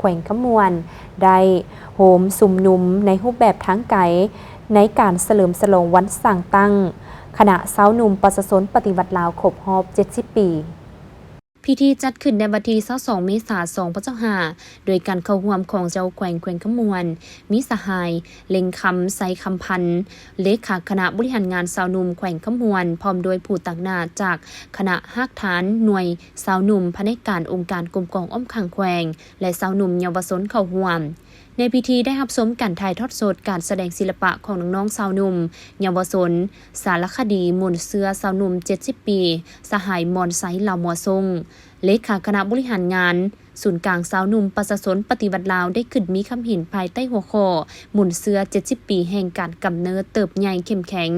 ແຂວງຄຳມ່ວນ ໄດ້ໂຮມຊຸມນຸມໃນຮູບແບບທາງໄກ ໃນການສະເຫຼີມສະຫຼອງວັນສ້າງຕັ້ງຄະນະຊາວໜຸ່ມປະຊາຊົນປະຕິວັດລາວຄົບຮອບເຈັດສິບປີ. ພິທີຈັດຂຶ້ນໃນວັນທີຊາວສອງ ເມສາ ສອງພັນຊາວຫ້າ ໂດຍການເຂົ້າຮ່ວມຂອງເຈົ້າແຂວງແຂວງຄຳມ່ວນ, ມີສະຫາຍ ເລັງຄຳ ໄຊຄຳພັນ ເລຂາຄະນະບໍລິຫານງານຊາວໜຸ່ມແຂວງຄຳມ່ວນ, ພ້ອມດ້ວຍຜູ້ຕາງໜ້າຈາກຄະນະຮາກຖານໜ່ວຍຊາວໜຸ່ມພະແນກການອົງການກົມກອງອ້ອມຂ້າງແຂວງ ແລະ ຊາວໜຸ່ມເຍົາວະຊົນເຂົ້າຮ່ວມ. ໃນພິທີໄດ້ຮັບຊົມການຖ່າຍທອດສົດການສະແດງສິລະປະຂອງນ້ອງໆຊາວໜຸ່ມເຍົາວະຊົນ, ສາລະຄະດີໝູນເຊື້ອຊາວໜຸ່ມເຈັດສິບປີ ສະຫາຍ ມອນໄຊ ລາວມົວຊົງ ເລຂາຄະນະບໍລິຫານງານ ສູນກາງຊາວໜຸ່ມປະຊາຊົນປະຕິວັດລາວ ໄດ້ຂຶ້ນມີຄຳເຫັນພາຍໃຕ້ຫົວຂໍ້ ໝູນເຊື້ອເຈັດສິບປີແຫ່ງການກຳເນີດເຕີບໃຫຍ່ເຂັ້ມແຂງ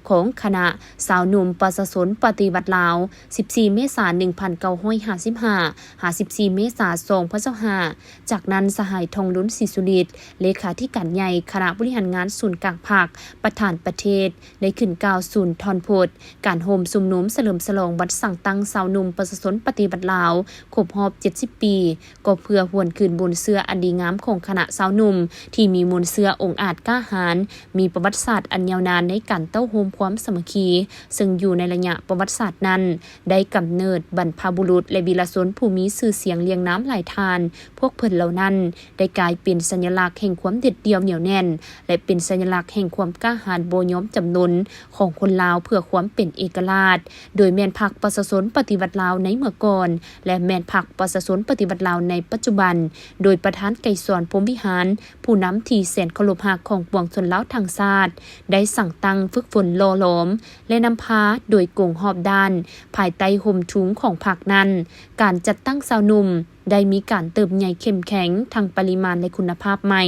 ຂອງຄະນະຊາວໜຸ່ມປະຊາຊົນປະຕິວັດລາວ ສິບສີ່ ເມສາ ໜຶ່ງພັນເກົ້າຮ້ອຍຫ້າສິບຫ້າ ຫາ ສິບສີ່ ເມສາ ສອງພັນຊາວຫ້າ. ຈາກນັ້ນ ສະຫາຍ ທອງລຸນ ສີສຸລິດ ເລຂາທິການໃຫຍ່ຄະນະບໍລິຫານງານສູນກາງພັກ ປະທານປະເທດ ໄດ້ຂຶ້ນກ່າວສູນທ່ອນບົດການໂຮມຊຸມນຸມສະເຫຼີມສະຫຼອງວັນສ້າງຕັ້ງຊາວໜຸ່ມປະຊາຊົນປະຕິວັດລາວຄົບຮອບເຈັດສິບປີ ກໍເພື່ອຫວນຄືນມູນເຊື້ອອັນດີງາມຂອງຄະນະຊາວໜຸ່ມທີ່ມີມູນເຊື້ອອົງອາດກ້າຫານ, ມີປະຫວັດສາດອັນຍາວນານໃນການເຕົ້າໂຮມຄວາມສາມັກຄີ, ເຊິ່ງຢູ່ໃນໄລຍະປະຫວັດສາດນັ້ນ ໄດ້ກຳເນີດບັນພະບຸລຸດ ແລະ ວີລະຊົນຜູ້ມີຊື່ສຽງລຽງນາມຫຼາຍທ່ານ. ພວກເພິ່ນເຫຼົ່ານັ້ນໄດ້ກາຍເປັນສັນຍະລັກແຫ່ງຄວາມເດັດດ່ຽວໜຽວແໜ້ນ ແລະ ເປັນສັນຍະລັກແຫ່ງຄວາມກ້າຫານບໍ່ຍອມຈຳນົນຂອງຄົນລາວເພື່ອຄວາມເປັນເອກະລາດ, ໂດຍແມ່ນພັກປະຊາຊົນປະຕິວັດລາວໃນເມື່ອກ່ອນ ແລະ ແມ່ນພັກປະຊາຊົນປະຕິວັດລາວໃນປັດຈຸບັນ, ໂດຍປະທານໄກສອນ ພົມວິຫານ ຜູ້ນຳທີ່ແສນເຄົາລົບຮັກຂອງປວງຊົນລາວທັງຊາດ ໄດ້ສ້າງຕັ້ງ, ຝຶກຝົນ, ຫຼໍ່ຫຼອມ ແລະ ນຳພາໂດຍກົງຮອບດ້ານ ພາຍໃຕ້ຮົ່ມທຸງຂອງພັກນັ້ນ, ການຈັດຕັ້ງຊາວໜຸ່ມ ໄດ້ມີການເຕີບໃຫຍ່ເຂັ້ມແຂງທັງປະລິມານ ແລະ ຄຸນນະພາບໃໝ່,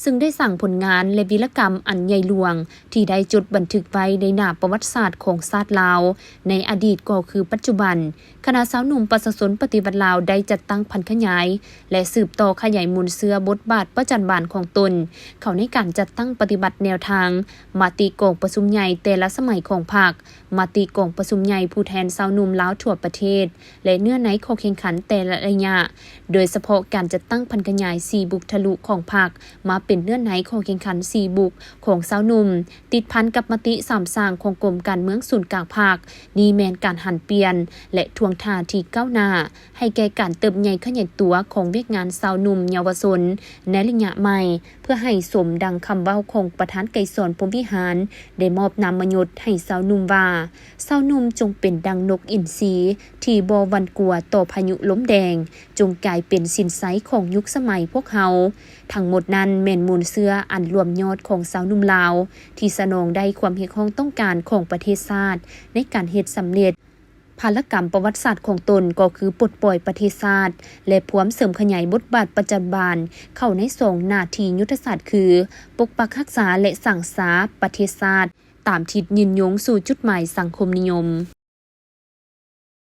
ເຊິ່ງໄດ້ສ້າງຜົນງານ ແລະ ວີລະກຳອັນໃຫຍ່ຫຼວງ ທີ່ໄດ້ຈົດບັນທຶກໄວ້ໃນໜ້າປະຫວັດສາດຂອງຊາດລາວ ໃນອະດີດກໍຄືປັດຈຸບັນ. ຄະນະຊາວໜຸ່ມປະຊາຊົນປະຕິວັດລາວໄດ້ຈັດຕັ້ງຜັນຂະຫຍາຍ ແລະ ສືບຕໍ່ຂະຫຍາຍມູນເຊື້ອບົດບາດປະຈຳບານຂອງຕົນ ເຂົ້າໃນການຈັດຕັ້ງປະຕິບັດແນວທາງມະຕິກອງປະຊຸມໃຫຍ່ແຕ່ລະສະໄໝຂອງພັກ, ມະຕິກອງປະຊຸມໃຫຍ່ຜູ້ແທນຊາວໜຸ່ມລາວທົ່ວປະເທດ ແລະ ເນື້ອໃນຂໍ້ແຂ່ງຂັນແຕ່ລະໄລຍະ, ໂດຍສະເພາະການຈັດຕັ້ງຜັນຂະຫຍາຍສີ່ບຸກທະລຸຂອງພັກ ມາເປັນເນື້ອໃນຂໍ້ແຂ່ງຂັນສີ່ບຸກຂອງຊາວໜຸ່ມ, ຕິດພັນກັບມະຕິສາມສ້າງຂອງກົມການເມືອງສູນກາງພັກ. ນີ້ແມ່ນການຫັນປ່ຽນ ແລະ ທ່ວງທ່າທີ່ກ້າວໜ້າ ໃຫ້ແກ່ການເຕີບໃຫຍ່ຂະຫຍາຍຕົວຂອງວຽກງານຊາວໜຸ່ມເຍົາວະຊົນໃນໄລຍະໃໝ່, ເພື່ອໃຫ້ສົມດັ່ງຄຳເວົ້າຂອງປະທານໄກສອນ ພົມວິຫານ ໄດ້ມອບນາມມະຍົດໃຫ້ຊາວໜຸ່ມວ່າ, ຊາວໜຸ່ມຈົ່ງເປັນດັ່ງນົກອິນຊີທີ່ບໍ່ຫວັ່ນກົວຕໍ່ພາຍຸລົມແດງ, ຈົ່ງກາຍເປັນສິນໄຊຂອງຍຸກສະໄໝພວກເຮົາ. ທັງໝົດນັ້ນແມ່ນມູນເຊື້ອອັນລວມຍອດຂອງຊາວໜຸ່ມລາວ ທີ່ສະໜອງໄດ້ຄວາມຮຽກຮ້ອງຕ້ອງການຂອງປະເທດຊາດໃນການເຮັດສຳເລັດພາລະກຳປະຫວັດສາດຂອງຕົນ ກໍຄືປົດປ່ອຍປະເທດຊາດ ແລະ ພວມເສີມຂະຫຍາຍບົດບາດປະຈຳບານເຂົ້າໃນສອງໜ້າທີ່ຍຸດທະສາດຄື ປົກປັກຮັກສາ ແລະ ສ້າງສາປະເທດຊາດ ຕາມທິດຍືນຍົງສູ່ຈຸດໝາຍສັງຄົມນິຍົມ.